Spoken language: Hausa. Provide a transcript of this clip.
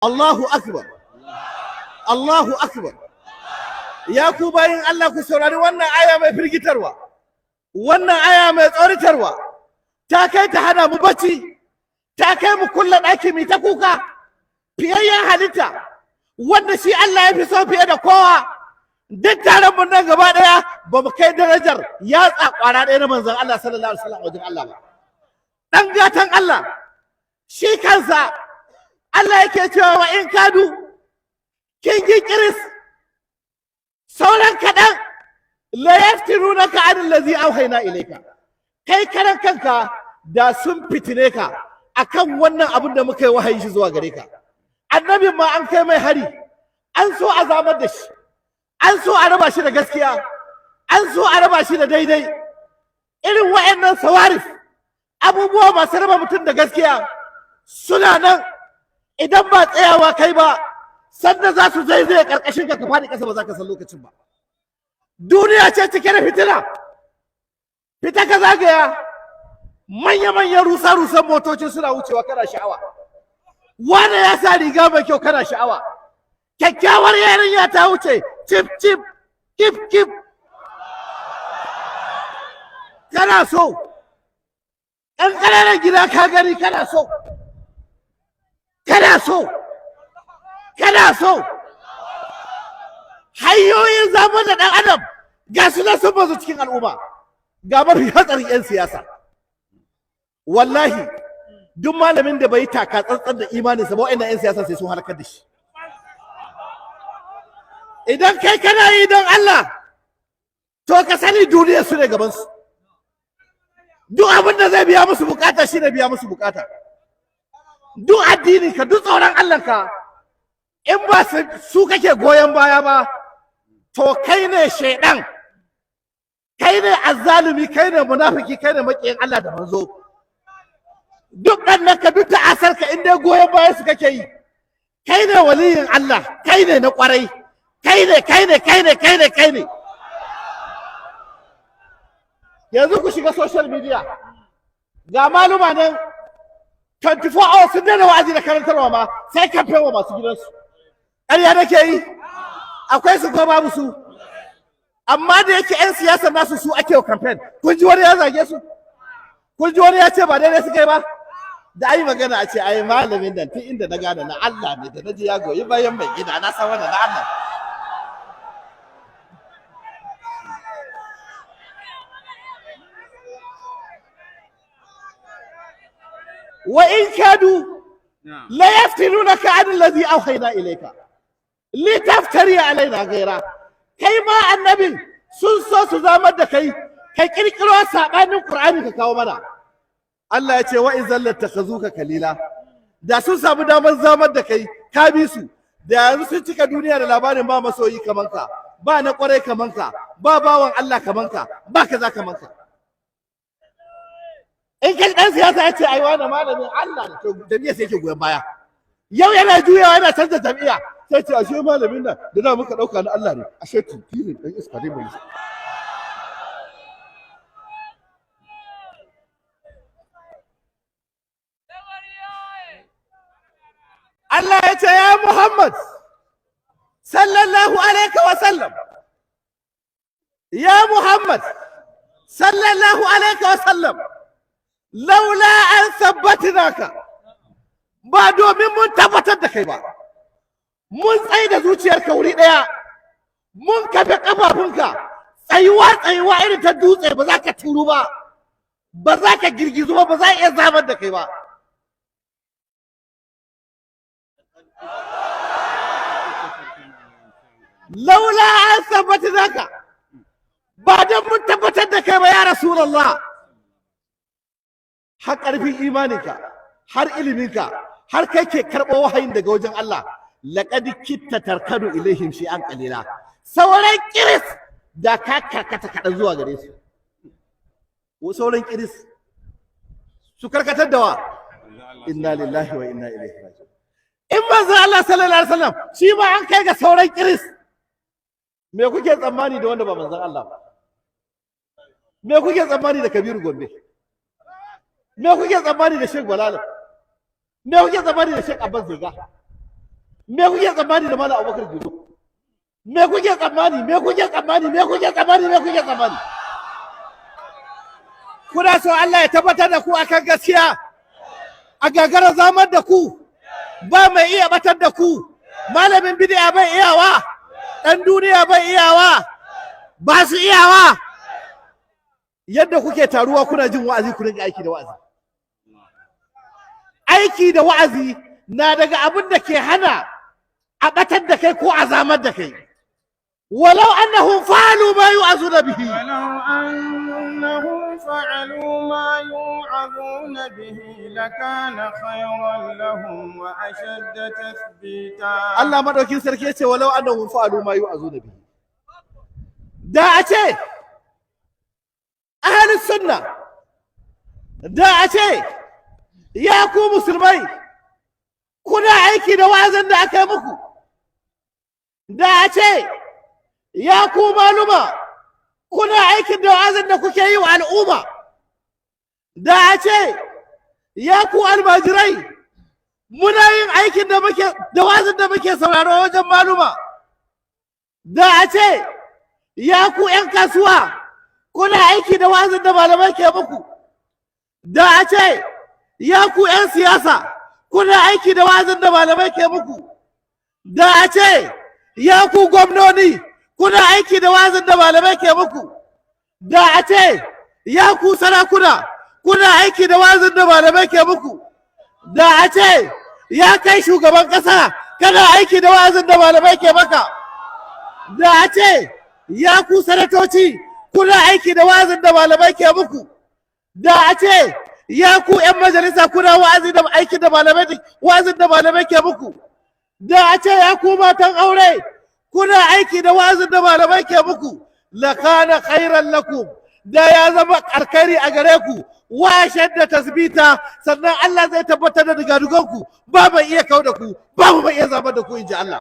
Allahu akbar, Allahu akbar. Ya ku bayin Allah, ku saurari wannan aya mai firgitarwa, wannan aya mai tsoritarwa. Ta kai ta hana mu bacci, ta kai mu kulla ɗaki mu ta kuka. Fiyayyen halitta, wanda shi Allah ya fi so fiye da kowa, duk taron mun nan gaba ɗaya ba mu kai darajar yatsa ƙwara ɗaya na manzon Allah sallallahu alaihi wasallam wajen Allah ba. Ɗan gatan Allah, shi kansa Allah yake cewa wa in kadu, kin gi kiris, sauran kaɗan, la yaftinunaka anil ladzi auhayna ilayka. Kai karan kanka da sun fitine ka akan wannan abin da muka yi wahayi shi zuwa gare ka. Annabin ma an kai mai hari, an so a zamar da shi, an so a raba shi da gaskiya, an so a raba shi da daidai. Irin wa'annan sawarif, abubuwa masu raba mutum da gaskiya, suna nan. Idan ba tsayawa kai ba, sanda za su zaizaye karkashin ka, ka faɗi ƙasa, ba za ka san lokacin ba. Duniya ce cike da fitina. Fita ka zagaya, manya-manyan rusa-rusan motoci suna wucewa, kana sha'awa. Wane ya sa riga mai kyau, kana sha'awa. Kyakkyawar yarinya ta wuce, cip cip, kip kip, kana so. Ɗan ƙananan gida ka gani, kana so, kana so, kana so. Hanyoyin zaman da ɗan adam ga su nan sun bazu cikin al'umma. Ga mafi hatsarin 'yan siyasa. Wallahi duk malamin da bai taka tsantsan da imaninsa ba, wa'annan 'yan siyasa sai sun halakar da shi. Idan kai kana yi don Allah, to ka sani duniyar su ne gabansu. Duk abin da zai biya musu bukata shi ne biya musu bukata. Duk addini ka, duk tsoron Allah ka, in ba su kake goyon baya ba, to kai ne shaidan, kai ne azzalumi, kai ne munafiki, kai ne makiyin Allah da manzo. Duk ɗan ka, duk ta'asar ka, in dai goyon bayan su kake yi, kai ne waliyin Allah, kai ne na kwarai, kai ne, kai ne, kai ne, kai ne, kai ne. Yanzu ku shiga social media, ga maluma nan 24 hours sun daina wa'azi da karantarwa ma, sai kamfen wa masu gidansu. Ƙarya nake yi? Akwai su ko babu su? Amma da yake 'yan siyasar nasu su ake wa kamfen, kun ji wani ya zage su? Kun ji wani ya ce ba daidai suka yi ba? Da ai magana a ce ai malamin nan, tun inda na gane na Allah ne, da na ji ya goyi bayan mai gida, na san wannan na Allah. Wa in kadu la yaftinunaka an alladhi awhayna ilayka litaftari alaina ghaira. Kai ma annabin sun so su zamar da kai, kai kirkiro sabanin Qur'ani ka kawo mana. Allah ya ce wa idzal lattakhazuka kalila. Da sun samu damar zamar da kai, ka bi su, da yanzu sun cika duniya da labarin ba masoyi kaman ka, ba na kwarai kaman ka, ba bawan Allah kaman ka, ba kaza kaman ka. In kai dan siyasa ya ce ai wani malamin Allah ne, to jami'a sai yake goyon baya. Yau yana juyawa yana canza jami'a, sai ce ashe malamin nan da da muka dauka na Allah ne, ashe tintirin dan iska ne mai. Allah ya ce ya Muhammad sallallahu alaihi wa sallam, ya Muhammad sallallahu alaihi wa sallam, laula an sabbatinaka, ba domin mun tabbatar da kai ba, mun tsaye da zuciyarka wuri ɗaya, mun kafe kafafunka tsayuwa tsayuwa irin ta dutse, ba za ka turu ba, ba za ka girgizu ba, ba za a iya zamar da kai ba. Laula an sabbatinaka, ba don mun tabbatar da kai ba ya Rasulullah, har ƙarfin imaninka, har iliminka, har kai ke karɓo wahayin daga wajen Allah, laqad kitta tarkanu ilaihim shay'an qalila, sauran kiris da ka karkata kaɗan zuwa gare su. Sauran kiris su karkatar da wa. Inna lillahi wa inna ilaihi raji'un. In manzo Allah sallallahu alaihi wasallam shi ma an kai ga sauran kiris, me kuke tsammani da wanda ba manzon Allah ba? Me kuke tsammani da Kabiru Gombe? Me kuke tsammani da Sheikh Balala? Me kuke tsammani da Sheikh Abbas Zega? Me kuke tsammani da Malam Abubakar Giro? Me kuke tsammani? Me kuke tsammani? Me kuke tsammani? Me kuke tsammani? Kuna so Allah ya tabbatar da ku akan gaskiya, a gagara zamar da ku, ba mai iya batar da ku, malamin bid'a bai iyawa, ɗan duniya bai iyawa, ba su iyawa. Yadda kuke taruwa kuna jin wa'azi, ku rinka aiki da wa'azi. Aiki da wa'azi na daga abin da ke hana a batar da kai ko a zamar da kai. ولو أنهم فعلوا ما يوعظون به ولو أنهم فعلوا ما يوعظون به لكان خيرا لهم وأشد تثبيتا. Allah madaukin sarki yace ولو أنهم فعلوا ما يوعظون به, da a ce ahlus sunna, da a ce ya ku musulmai kuna aiki da wa'azin da aka yi muku, da a ce ya ku maluma kuna aikin da wa'azin da kuke yi wa al'umma, da a ce ya ku almajirai muna yin aikin da muke da wa'azin da muke sauraro wajen maluma, da a ce ya ku 'yan kasuwa kuna aiki da wa'azin da malamai ke muku, da a ce ya ku 'yan siyasa kuna aiki da wa'azin da malamai ke muku, da a ce ya ku gwamnoni kuna aiki da wa'azin da malamai ke muku, da a ce ya ku sarakuna kuna aiki da wa'azin da malamai ke muku, da a ce ya kai shugaban ƙasa kana aiki da wa'azin da malamai ke maka, da a ce ya ku sanatoci kuna aiki da wa'azin da malamai ke muku, da a ce ya ku 'yan majalisa kuna wa'azi da aiki da malamai, wa'azin da malamai ke muku, da a ce ya ku matan aure kuna aiki da wa'azin da malamai ke muku, لكان خيرا لكم, da ya zama alkhairi a gare ku, وأشد تثبيتا, sannan Allah zai tabbatar da digaduganku, ba mai iya kau da ku, babu mai iya zamar da ku, inji Allah.